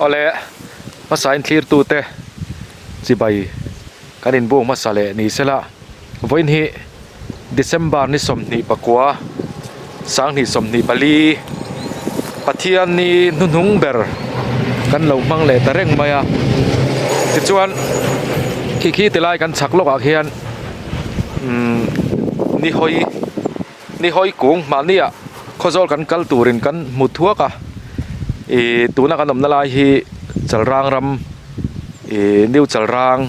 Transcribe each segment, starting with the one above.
Awle hmasa in thlirtute chibai kan inbuk hmasa leh ni sela vawiin hi December ni 24 2024 Pathian ni hnuhnung ber kan lo hmang leh ta reng mai a tichuan khi khi ti lai kan chhak lawkah khian umm ni hawi ni hawi kung mahniah khawzawl kan kal turin kan hmu thuak a ih tuna kan awmna lai hi Chalrang ram ih New Chalrang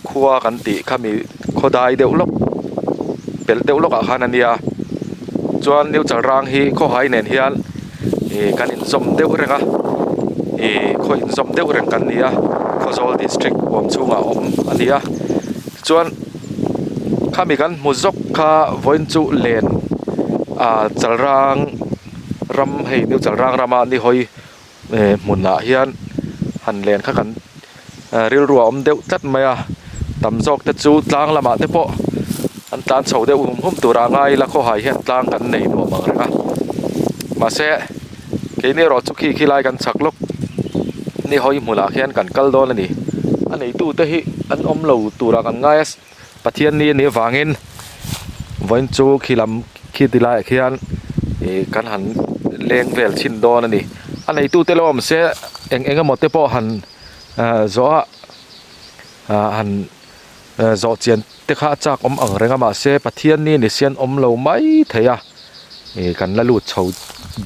khua kan tih khami khaw dai deuh lawk pelh deuh lawkah khan a nia chuan New Chalrang hi khawhai nen hian ih kan inzawm deuh reng a ih khaw inzawm deuh reng kan ni a Khawzawl district huam chhungah a awm a ni a chuan. Khami kan hmu zawk kha vawiin chu len ah chalrang ram hei new chalrang rama ni hawi eh hmunah hian han len kha kan rilru a awm deuh tlat mai a tam zawk te chu tlang lamah te pawh an tlan chho deuh hum hum tur a ngai ila khawhai hian tlang kan nei nuam ang reng a mahse keini erawh chu khi khi lai kan chhak lawk ni hawi hmunah khian kan kal dawn a ni a neitu te hi an awm lo turah kan ngai a Pathian ni a nih avangin vawiin chu khi lam khi ti laiah khian ih kan han leng vel chhin dawn a ni a neitu te lo awm se eng eng emaw te pawh han ah zawh a ah han zawh chian te kha a chak awm ang reng a mahse Pathian ni ni sian awm lo mai thei a ih kan la lut chho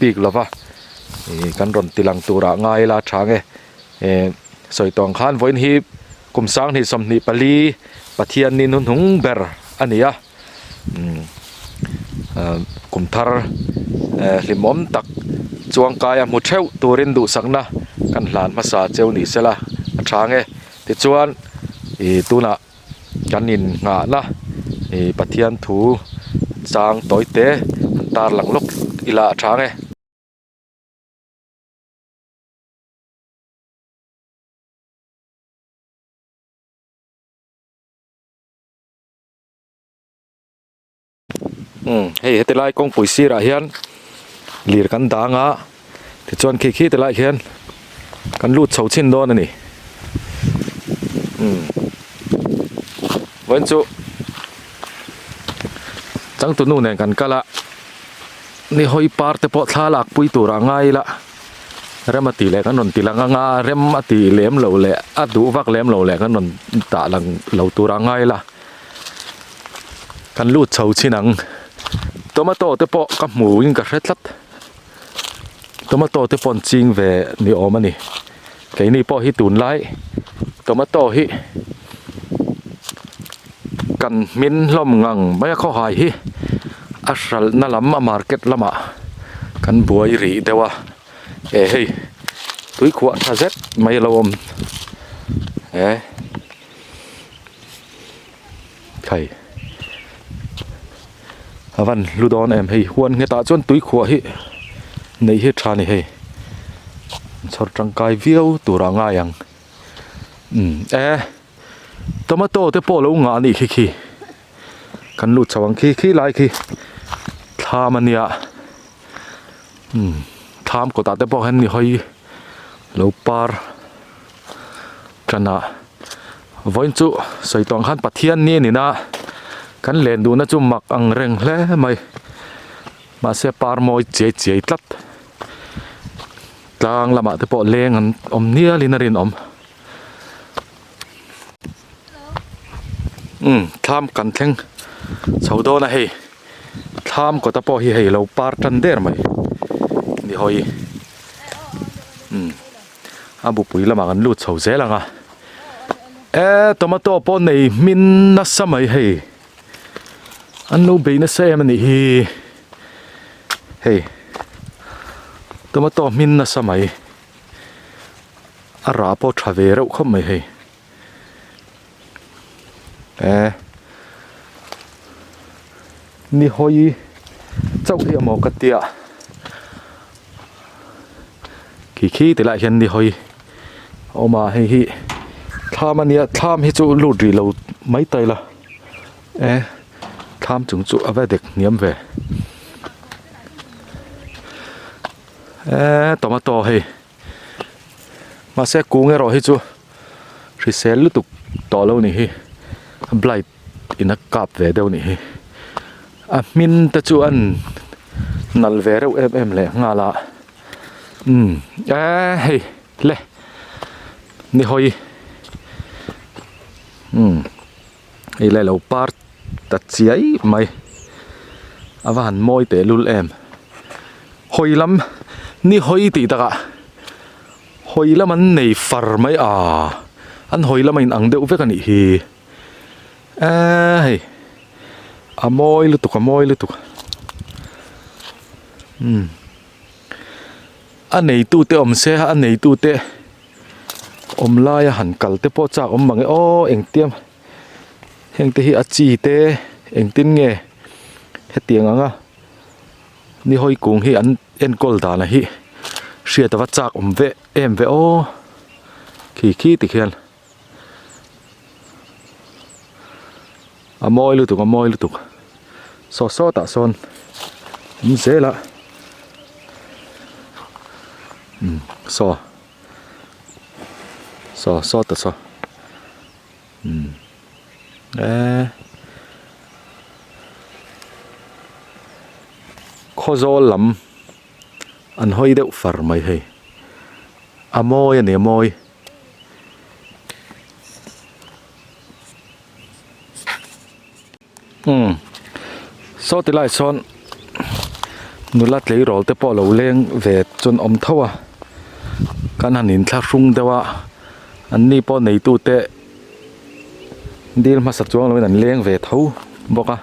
bik lo va ih kan rawn ti lang turah ngai ila a tha nge ih sawi tawng khan vawiin hi kum 2024 Pathian ni hnuhnung ber a ni a umm ah kum thar eh hlimawm tak chuangkai a hmu theuh turin duhsakna kan hlan hmasa cheu ni sela a tha nge tichuan ih tunah kan innghahna ih Pathian thu chang tawi te an tar lang lawk ila a tha nge. Umm hei heti lai kawngpui sirah hian lir kan dang a tichuan khi khi ti laiah khian kan lut chho chhin dawn a ni umm vawiin chu changtunu nen kan kal a ni hawi par te pawh thla lak pui tur a ngai ila rem a tih leh kan rawn ti lang anga rem a tih lem loh leh a duh vak lem loh leh kan rawn dah lang lo tur a ngai ila. Kan lut chho chin ang tomato te pawh ka hmu in ka hre tlat tomato te pawh an ching ve ni awm a ni keini pawh hi tunlai tomato hi kan hmin hlawm ngang mai a khawhai hi a hralhna lam a market lamah kan buai rih deuh a eh hei tuikhuah tha zet mai a lo awm eh. Thei a van hlu dawn em hei huan nghetah chuan tui khuah hi neih hi tha a ni hei chhawr tangkai viau tur a ngai ang umm e tomato te pawh lo ngah a nih khi khi kan lut chho ang khi khi lai khi thlam a nia umm thlam kawtah te pawh hian ni hawi lo par. Tana vawiin chu sawi tawh ang khan Pathian ni a ni na kan len duhna chu mak ang reng hle mai mahse par mawi chiai chiai tlat tlang lamah te pawh leng an awm nial in a rinawm umm thlam kan thleng chho dawn a hei thlam kawta pawh hi hei lo par tan der mai ni hawi umm. A bupui lamah kan lut chho zel ang a e tomato pawh nei hmin nasa mai hei an lo bei nasa em a nih hi hei tomato hmin nasa mai a rah pawh tha ve reuh khawp mai hei e ni hawi chauh hi amaw ka tia. Khi khi ti laiah hian ni hawi a awm a hei hi thlam a nia thlam hi chu lut rih lo mai ta ila e thlam chung chu a va dek hniam ve e tomato hei. Mahse kung erawh hi chu hrisel lutuk tawh lo ni hi blight in a kap ve deuh nih hi. A hmin te chu an nalh ve reuh em em leh nghal a umm eee hei le ni hawi umm hei le lo par ta chiai mai a va han mawi teh lul em hawi lam ni hawi tih takah hawi lam an nei far mai a an hawi lam a inang deuh vek a nih hi. Eee hei a mawi lutuk a mawi lutuk umm a neitu te awm se a neitu te awm laia han kal te pawh chak awm mang e aw engtiang heng te hi a chi te engtin nge hetiang anga ni hawi kung hi an enkawl dan a hi hriat ava chak awm ve em ve aw khi khi tikhian. A mawi lutuk a mawi lutuk saw sawtah sawn awm zel a umm saw saw sawtah saw umm eee khawzawl lam an hawi deuh far mai hei a mawi a ni a mawi. Umm saw ti lai sawn nula tleirawl te pawh lo leng ve chuan awm tho a kan han inthlahrung deuh a an ni pawh neitu te dil hmasa chuang lovin an leng ve tho bawk a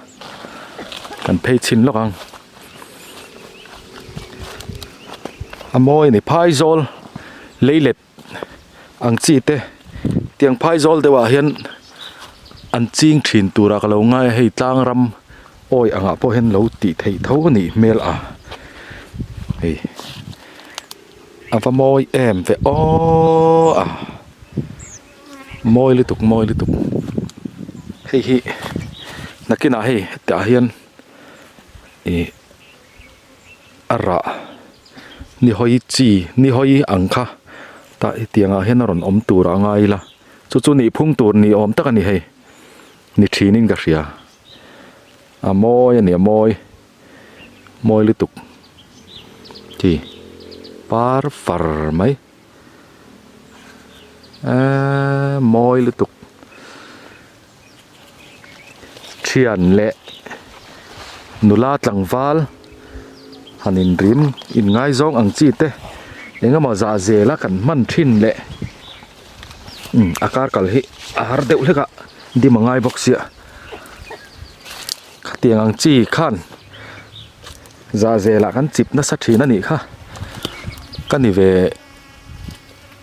kan phei chhin lawk ang. A mawi a ni phaizawl leilet ang chi te tiang phaizawl deuh ah hian an ching thin tur ah ka lo ngai a hei tlang ram awi ang ah pawh hian lo tih theih tho a nih hmel a hei a va mawi em ve aww a mawi lutuk mawi lutuk hei hi nakinah hei hetah hian. Ih a rah ni hawi chi ni hawi ang kha tah hetiang ah hian a rawn awm tur a ngai ila chu chu nih phung tur ni awm tak a ni hei ni thin in ka hria a mawi a ni a mawi mawi lutuk chi par far mai eee mawi lutuk. Thian leh nula tlangval han inrim inngaizawng ang chi te eng emaw zah zela kan hman thin leh umm a kar kal hi a har deuh hlek a dim a ngai bawk sia khatiang ang chi khan zah zelah kan chip nasa thin a nih kha ka ni ve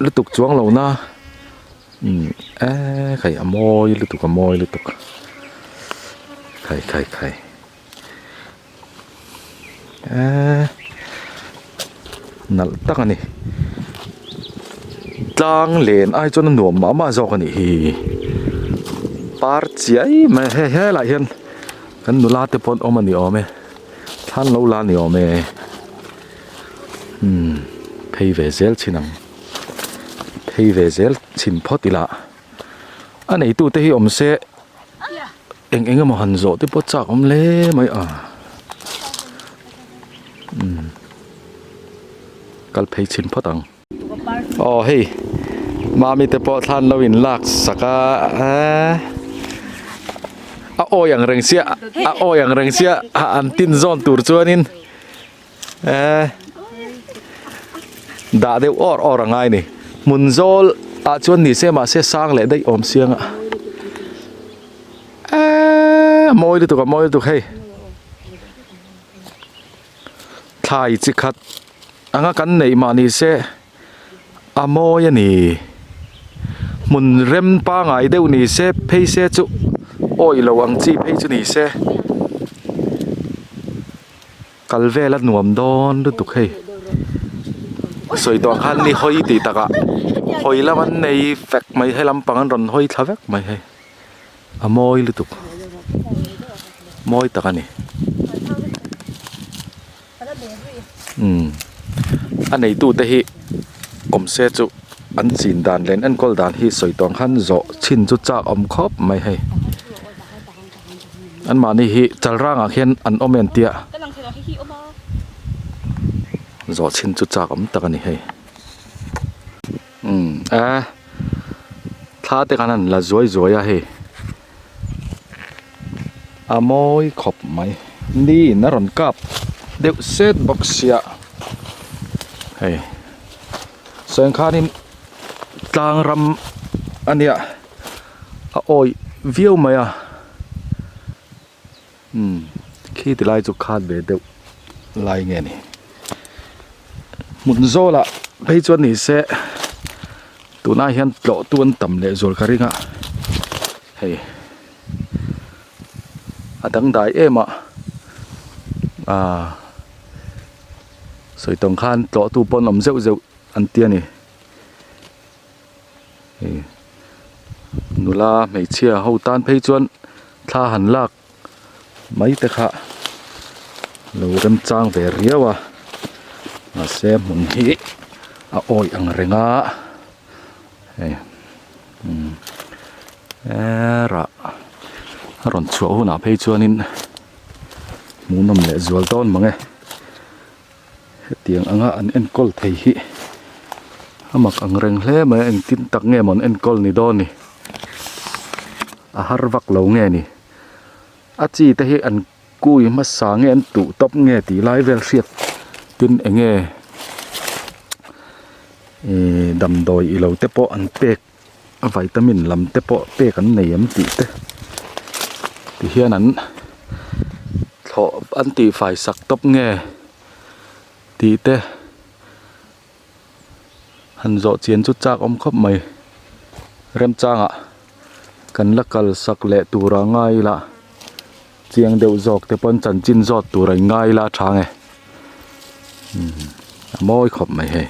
lutuk chuang lo na. Umm eee khai a mawi lutuk a mawi lutuk khai khai khai eee nalh tak a ni tlang len ai chuan a nuam mah mah zawk a nih hi par chiai mai hei helaiah hian kan nula te pawh an awm a ni awm e thlan lo la a ni awm e umm phei ve zel chin ang. Phei ve zel chhin phawt ila a neitu te hi awm se eng eng emaw han zawh te pawh chak awm hle mai a umm kal phei chhin phawt ang aw hei mami te pawh thlan lo in lak sak a eee a awi ang reng sia a awi ang reng sia an tin zawn tur chuanin. Eee dah deuh awr awr a ngai ni hmun zawl ah chuan ni se mahse sang leh daih awm siang a eee mawi lutuk a mawi lutuk hei thlai chi khat anga kan neih mah ni se a mawi a ni hmun rem pangai deuh ni se phei se chu awih lo ang chi phei chu ni se. Kal vel a nuam dawn lutuk hei sawi tawh ang khan ni hawi tih takah hawi lam an nei vek mai he lampang an rawn hawi thla vek mai hei a mawi lutuk mawi tak a ni umm a neitu te hi awm se chu. an chin dan leh an enkawl dan hi sawi tawng khan zawh chhin chu chak awm khawp mai hei anmahni hi chalrangah khian an awm em tia zawh chhin chu chak awm tak a ni hei umm a thla te khan an la zuai zuai a hei. A mawi khawp mai ni in a rawn kap deuh set bawk sia hei sawi ang khanin tlang ram a nia a awih viau mai a umm khi ti lai chu khat ve deuh lai nge ni hmun zawlah phei chuan ni se tunah hian tlawh tu an tam leh zual ka ring a hei a dangdai em a aaa sawi tawng khan tlawh tu pawh an awm zeuh zeuh an ti a ni hei nula hmeichhia ho tan phei chuan thla han lak mai te kha lo remchang ve riau a mahse hmun hi a awih ang reng a hei umm herah a rawn chhuah hunah phei chuanin hmuhnawm leh zual dawn mang e hetiang anga an enkawl thei hi a mak ang reng hle mai a engtin tak nge maw an enkawl ni dawn ni a har vak lo nge ni a chi te hi an kui hmasa nge an tuh tawp nge tih lai vel hriat tin eng nge ihh damdawi ilo te pawh an pek a vitamin lam te pawh pek an nei em tih te ti hian an thlawh an tih fai sak tawp nge tih te han zawh chian chu chak awm khawp mai remchangah kan la kal sak leh tur a ngai ila chiang deuh zawk te pawn chanchin zawt tur a in ngai ila a tha nge umm a mawi khawp mai hei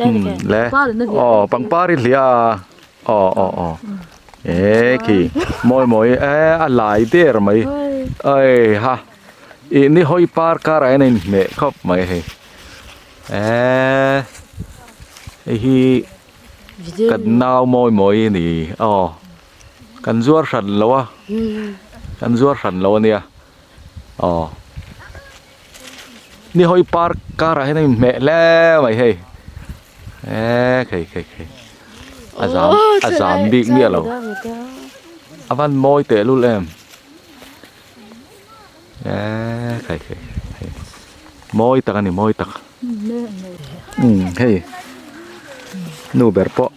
umm le aw pangpar i hliah a aw aw aw e khi mawi mawi e a lai der mai ei ha ih ni hawi par karah hian a inhmeh khawp mai hei eee hei hi kan nau mawi mawi a ni aw kan zuar hran lo a kan zuar hran lo a nia aw ni hawi par karah hian a inhmeh hle mai hei eee khei khei khei a zam a zam bik miah lo a van mawi tehlul em. Eee khai khai khai mawi tak a ni mawi tak umm hei nu ber pawh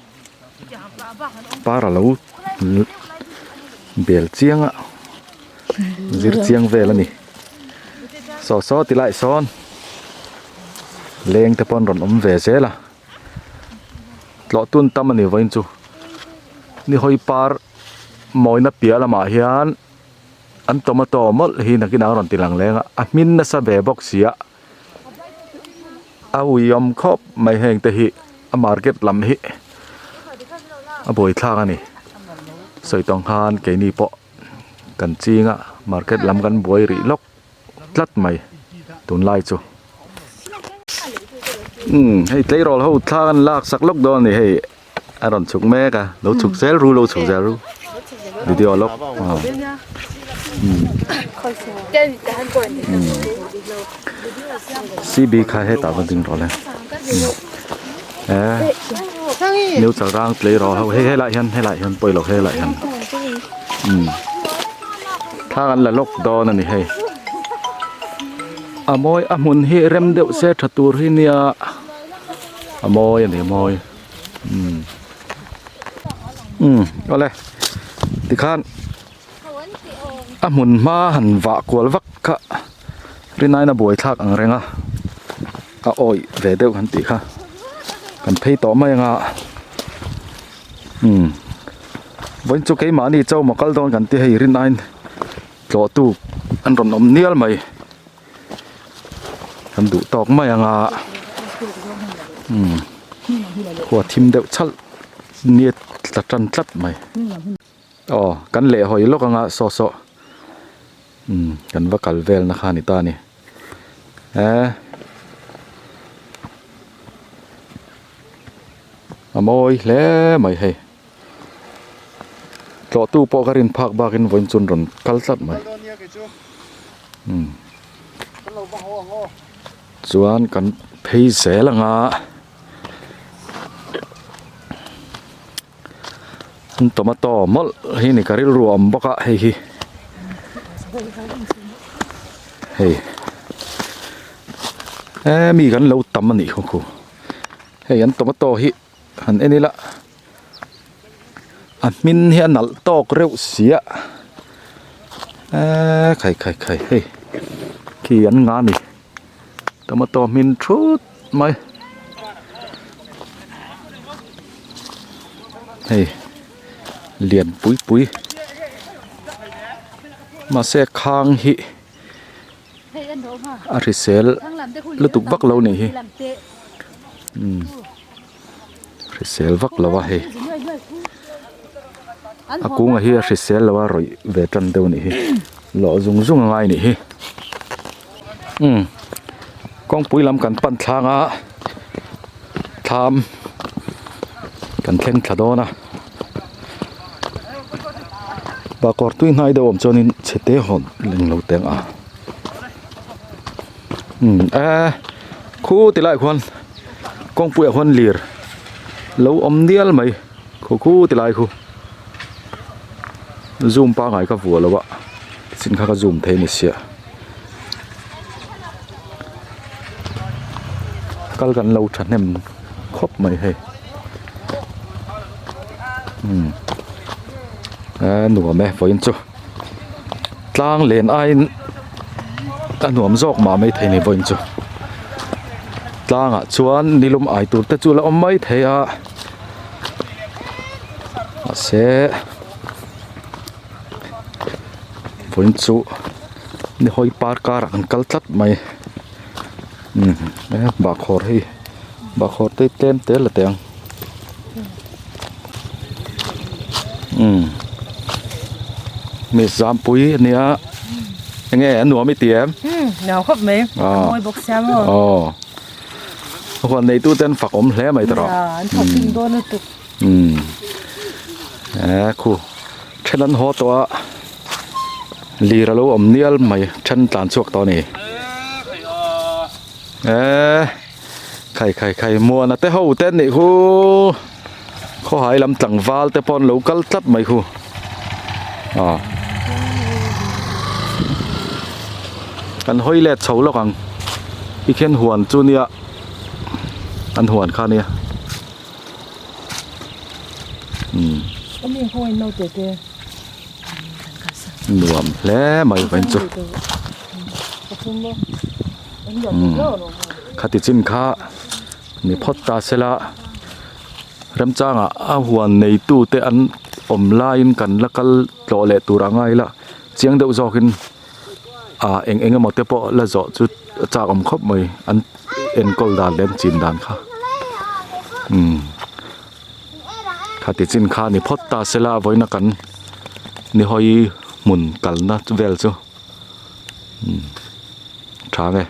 par a lo bel chiang a zir chiang vel a ni saw saw ti lai sawn leng te pawh an rawn awm ve zel a tlawh tun tam a ni vawiin chu ni hawi par mawina piah lamah hian. An tomato mawlh hi nakin ang rawn ti lang leng a, a hmin nasa ve bawk si a, a uiawm khawp mai heng te hi a market lam hi a buaithlak a ni sawi tawng khan keini pawh kan ching a market lam kan buai rih lawk tlat mai tunlai chu umm hei tleirawl ho thla an lak sak lawk dawn a ni hei. A rawn chhuk mek a lo chhuk zel ru lo chhuk zel ru video lawk cb kha hetah va ding rawh le e new chalrang tleirawl ho hei helaiah hian helaiah hian pawilo helaiah hian thla kan la lawk dawn a ni hei a mawi a hmun hi rem deuh se tha tur hi nia a mawi a ni a mawi. Umm umm awle tikhan a hmun hma han vah kual vak kha rinaiin a buai thlak ang reng a a awih ve deuh han tih kha kan phei tawh mai anga umm vawiin chu keimahni chawma kal dawn kan ti hei rinaiin tlawh tu an rawn awm nial mai. Kan duh tawk mai anga umm khua thim deuh chhalh nia tla tan tlat mai aw kan leh hawi lawk anga saw saw umm kan va kal vel na kha a ni ta a ni eh. A mawi hle mai hei. Tlawhtu pawh ka rin phak bakin vawiin chuan rawn kal tlat mai. Umm chuan kan phei zel ang a. An tomato mawlh hi ni ka rilru a awm bawk a hei hi hei he mi kan lo tam a nih khu khu hei an tomato hi han en ila a hmin hi a nalh tawk reuh sia eee khai khai khai hei khi an nga a ni tomato hmin thut mai hei lian pui pui mahse khang hi a hrisel lutuk vak lo nih hi umm hrisel vak lo a hei a kunga hi a hrisel lo a rawih ve tan deuh a nih hi lawh zung zung a ngai a nih hi umm kawngpui lam kan pan thlang a thlam kan thleng thla dawn a bakawr tui hnai deuh awm chuanin chhe te hawn leng lo teng a umm eee khu ti laiah khuan kawngpuiah khuan lir lo awm nial mai khaw khu ti lai khu zoom pangai ka vuah lo a chin kha ka zoom thei a ni sia kal kan lo thahnem khawp mai hei umm a nuam e vawiin chu tlang len aiin a nuam zawk mah mai thei ni vawiin chu tlangah chuan nilum ai tur te chu a la awm mai thei a mahse vawiin chu ni hawi par karah an kal tlat mai umm bahkhawr hei bahkhawr te tlem te la teh ang umm mi zampui a nia enge a nuam i ti em umm nuam khawp mai a mawi bawk sia maw aw huan neitu ten fak awm hle mai tawh an thawk hlim dawn lutuk umm e khu then an haw tawh a lir a lo awm nial mai then tlan chhuak tawh a ni e khai khai khai muana te ho te an nih khu khawhai lam tlangval te pawh an lo kal tlat mai khu aw kan hawi let chho lawk ang tikhian huan chu nia an huan kha nia umm nuam hle mai vawiin chu umm khati chin kha ni phawt ta sela remchangah a huan neitu te an awm laiin kan la kal tlawh leh tur a ngai la chiang deuh zawkin ah eng eng emaw te pawh la zawh chu a chak awm khawp mai an enkawl dan leh an chin dan kha umm khati chin kha ni phawt ta sela vawiina kan ni hawi hmun kalna vel chu umm tha nge.